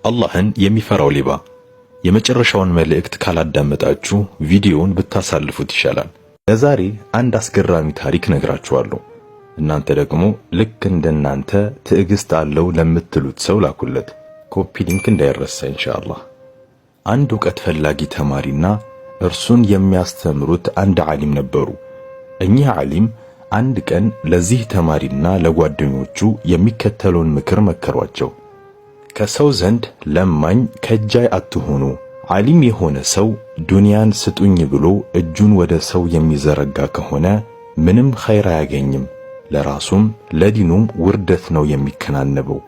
አላህን የሚፈራው ሌባ። የመጨረሻውን መልእክት ካላዳመጣችሁ ቪዲዮውን ብታሳልፉት ይሻላል። ለዛሬ አንድ አስገራሚ ታሪክ ነግራችኋለሁ። እናንተ ደግሞ ልክ እንደናንተ ትዕግስት አለው ለምትሉት ሰው ላኩለት። Copy link እንዳይረሳ ኢንሻአላህ። አንድ ዕውቀት ፈላጊ ተማሪና እርሱን የሚያስተምሩት አንድ ዓሊም ነበሩ። እኚህ ዓሊም አንድ ቀን ለዚህ ተማሪና ለጓደኞቹ የሚከተለውን ምክር መከሯቸው። ከሰው ዘንድ ለማኝ ከጃይ አትሁኑ። ዓሊም የሆነ ሰው ዱንያን ስጡኝ ብሎ እጁን ወደ ሰው የሚዘረጋ ከሆነ ምንም ኸይር አያገኝም፣ ለራሱም ለዲኑም ውርደት ነው የሚከናነበው።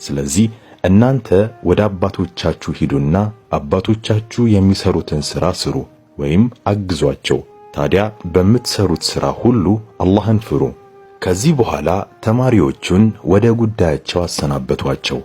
ስለዚህ እናንተ ወደ አባቶቻችሁ ሂዱና አባቶቻችሁ የሚሰሩትን ሥራ ስሩ ወይም አግዟቸው። ታዲያ በምትሰሩት ሥራ ሁሉ አላህን ፍሩ። ከዚህ በኋላ ተማሪዎቹን ወደ ጉዳያቸው አሰናበቷቸው።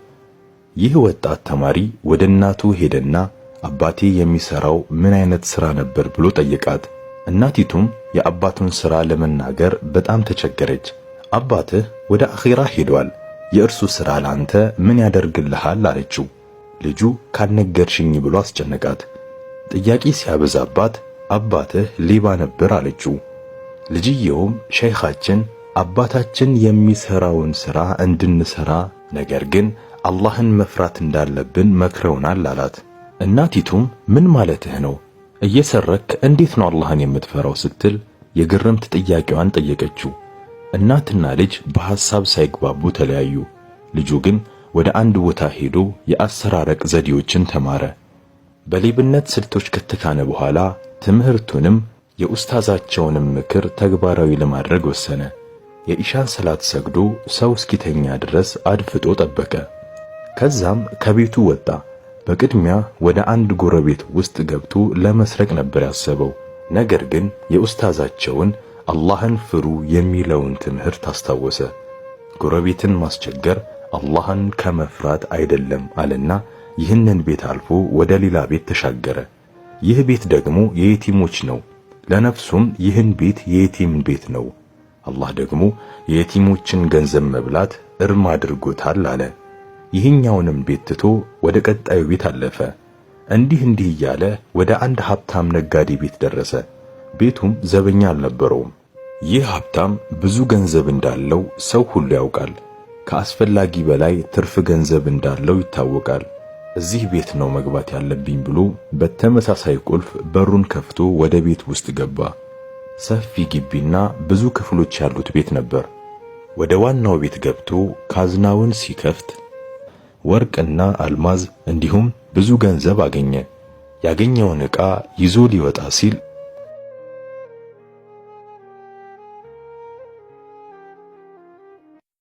ይህ ወጣት ተማሪ ወደ እናቱ ሄደና አባቴ የሚሰራው ምን አይነት ሥራ ነበር ብሎ ጠየቃት። እናቲቱም የአባቱን ሥራ ለመናገር በጣም ተቸገረች። አባትህ ወደ አኺራ ሄዷል፣ የእርሱ ሥራ ላንተ ምን ያደርግልሃል አለችው። ልጁ ካልነገርሽኝ ብሎ አስጨነቃት። ጥያቄ ሲያበዛባት አባትህ ሌባ ነበር አለችው። ልጅየውም ሸይኻችን አባታችን የሚሰራውን ሥራ እንድንሰራ ነገር ግን አላህን መፍራት እንዳለብን መክረውናል አላት። እናቲቱም ምን ማለትህ ነው? እየሰረክ እንዴት ነው አላህን የምትፈራው? ስትል የግርምት ጥያቄዋን ጠየቀችው። እናትና ልጅ በሐሳብ ሳይግባቡ ተለያዩ። ልጁ ግን ወደ አንድ ቦታ ሄዶ የአሰራረቅ ዘዴዎችን ተማረ። በሌብነት ስልቶች ከተካነ በኋላ ትምህርቱንም የኡስታዛቸውንም ምክር ተግባራዊ ለማድረግ ወሰነ። የኢሻን ሰላት ሰግዶ ሰው እስኪተኛ ድረስ አድፍጦ ጠበቀ። ከዛም ከቤቱ ወጣ። በቅድሚያ ወደ አንድ ጎረቤት ውስጥ ገብቶ ለመስረቅ ነበር ያሰበው። ነገር ግን የኡስታዛቸውን አላህን ፍሩ የሚለውን ትምህርት አስታወሰ። ጎረቤትን ማስቸገር አላህን ከመፍራት አይደለም አለና ይህንን ቤት አልፎ ወደ ሌላ ቤት ተሻገረ። ይህ ቤት ደግሞ የየቲሞች ነው። ለነፍሱም ይህን ቤት የየቲም ቤት ነው፣ አላህ ደግሞ የየቲሞችን ገንዘብ መብላት እርም አድርጎታል አለ። ይህኛውንም ቤት ትቶ ወደ ቀጣዩ ቤት አለፈ። እንዲህ እንዲህ እያለ ወደ አንድ ሀብታም ነጋዴ ቤት ደረሰ። ቤቱም ዘበኛ አልነበረውም። ይህ ሀብታም ብዙ ገንዘብ እንዳለው ሰው ሁሉ ያውቃል። ከአስፈላጊ በላይ ትርፍ ገንዘብ እንዳለው ይታወቃል። እዚህ ቤት ነው መግባት ያለብኝ ብሎ በተመሳሳይ ቁልፍ በሩን ከፍቶ ወደ ቤት ውስጥ ገባ። ሰፊ ግቢና ብዙ ክፍሎች ያሉት ቤት ነበር። ወደ ዋናው ቤት ገብቶ ካዝናውን ሲከፍት ወርቅና አልማዝ እንዲሁም ብዙ ገንዘብ አገኘ። ያገኘውን ዕቃ ይዞ ሊወጣ ሲል